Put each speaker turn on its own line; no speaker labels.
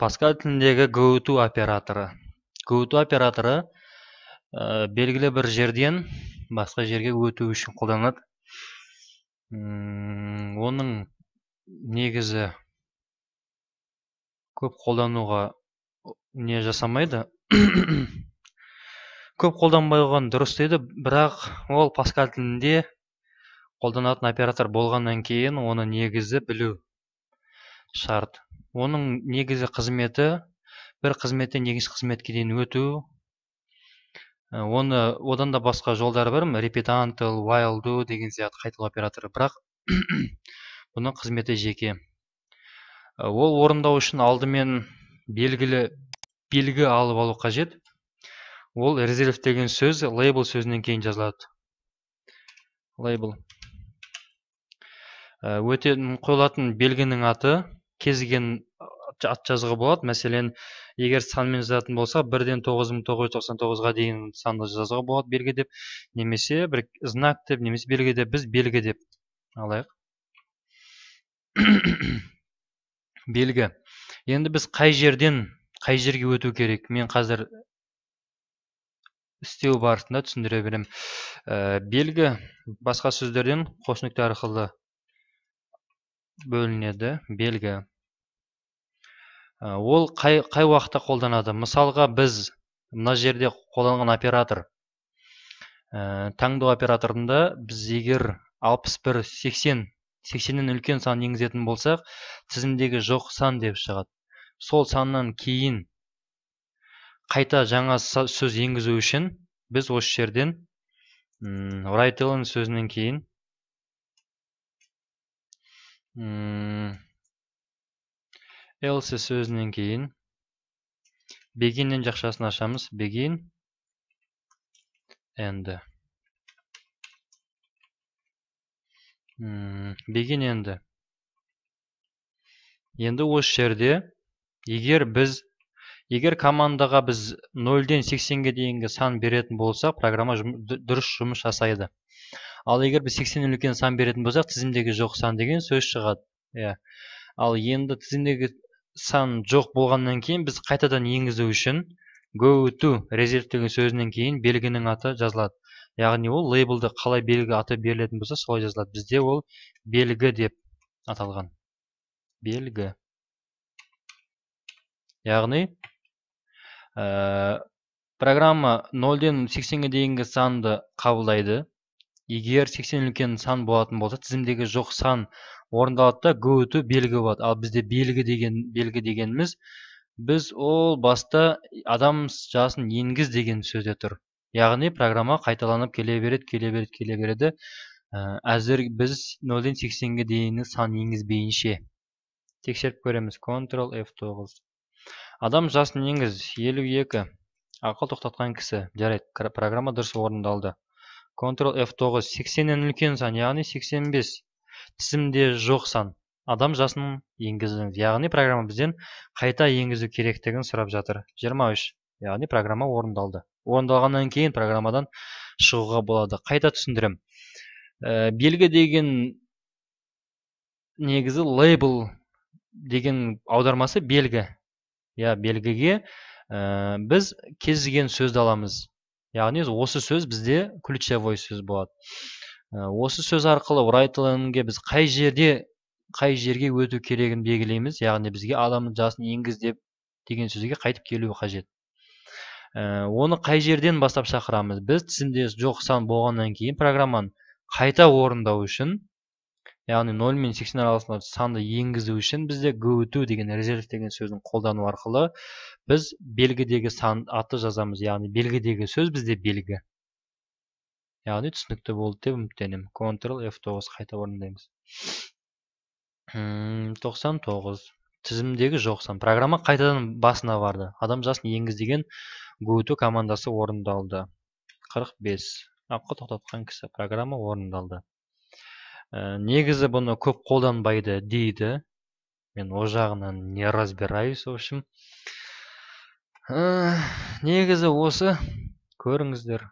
Паскаль тіліндегі go-to операторы. Go-to операторы белгілі бір жерден басқа жерге өту үшін қолданылады. Оның негізі көп қолдануға не жасамайды. Көп қолданбай қойған дұрыс дейді, бірақ ол Паскаль тілінде қолданатын оператор болғаннан кейін оны негізі білу шарт. Оның негізі қызметі бір қызметтен екінші қызметке дейін өту. Оны одан да басқа жолдары бар, repeat until, while do деген сияқты қайталау операторы, бірақ бұның қызметі жеке. Ол орындау үшін алдымен белгілі белгі алып алу қажет. Ол резерв деген сөз лейбл сөзінен кейін жазылады. Лейбл. Өте қойылатын белгінің аты кез келген ат жазуға болады. Мәселен, егер санмен жазатын болса, 1-ден 9999-ға дейін санды жазуға болады белгі деп, немесе бір знак деп, немесе белгі деп, біз белгі деп алайық. Белгі. Енді біз қай жерден қай жерге өту керек? Мен қазір істеу барысында түсіндіре беремін. Белгі басқа сөздерден қос нүкте арқылы бөлінеді. Белгі. Ол қай уақытта қолданады? Мысалға, біз мына жерде қолданған оператор, таңдау операторында біз егер 61, 80, 80-нен үлкен сан енгізетін болсақ, тізімдегі жоқ сан деп шығады. Сол саннан кейін қайта жаңа сөз енгізу үшін біз осы жерден writeln сөзінен кейін else сөзінен кейін beginнен жақшасын ашамыз. Begin end. Begin end. Енді осы жерде егер командаға біз 0-ден 80-ге дейінгі сан беретін болсақ, программа дұрыс жұмыс жасайды. Ал егер біз 80-нен үлкен сан беретін болсақ, тізімдегі жоқ сан деген сөз шығады. Иә. Ал енді тізімдегі сан жоқ болғаннан кейін біз қайтадан енгізу үшін go to резерв деген сөзінен кейін белгінің аты жазылады. Яғни ол лейблді қалай белгі аты берілетін болса, солай жазылады. Бізде ол белгі деп аталған. Белгі. Яғни программа 0-ден 80-ге дейінгі санды қабылдайды. Егер 80 үлкен сан болатын болса, тізімдегі жоқ сан орындалады да go to белгі болады. Ал бізде белгі дегеніміз, біз ол баста адам жасын енгіз деген сөзде тұр. Яғни программа қайталанып келе береді, келе береді, келе береді. Әзір біз 0-ден 80-ге дейінгі сан енгізбейінше. Тексеріп көреміз. Ctrl F9. Адам жасын енгіз 52. Ақыл тоқтатқан кісі. Жарайды, программа дұрыс орындалды. Ctrl F9. 80-нен үлкен сан, яғни 85. Тізімде жоқ сан. Адам жасын енгізіңіз. Яғни программа бізден қайта енгізу керектігін сұрап жатыр. 23. Яғни программа орындалды. Орындалғаннан кейін программадан шығуға болады. Қайта түсіндірем. Белгі деген негізі лейбл деген аудармасы белгі. Я, белгіге біз кез келген сөзді аламыз. Яғни осы сөз бізде ключевой сөз болады. Осы сөз арқылы writeln-ге біз қай жерге өту керегін белгілейміз. Яғни бізге адамның жасын енгіз деп деген сөзге қайтып келу қажет. Оны қай жерден бастап шақырамыз? Біз тізімде жоқ сан болғаннан кейін программаны қайта орындау үшін, яғни 0 мен 80 арасында санды енгізу үшін бізде go to деген резерв деген сөзін қолдану арқылы біз белгідегі сан аты жазамыз. Яғни белгідегі сөз бізде белгі. Яғни түсінікті болды деп үміттенемін. Ctrl F9 қайта орындаймыз. 99. Тізімдегі жоқ сан. Программа қайтадан басына барды. Адам жасын енгіз деген go to командасы орындалды. 45. Ақыл тоқтатқан кісі. Программа орындалды. Негізі бұны көп қолданбайды дейді. Мен о жағынан не разбираюсь, в общем. Негізі осы. Көріңіздер.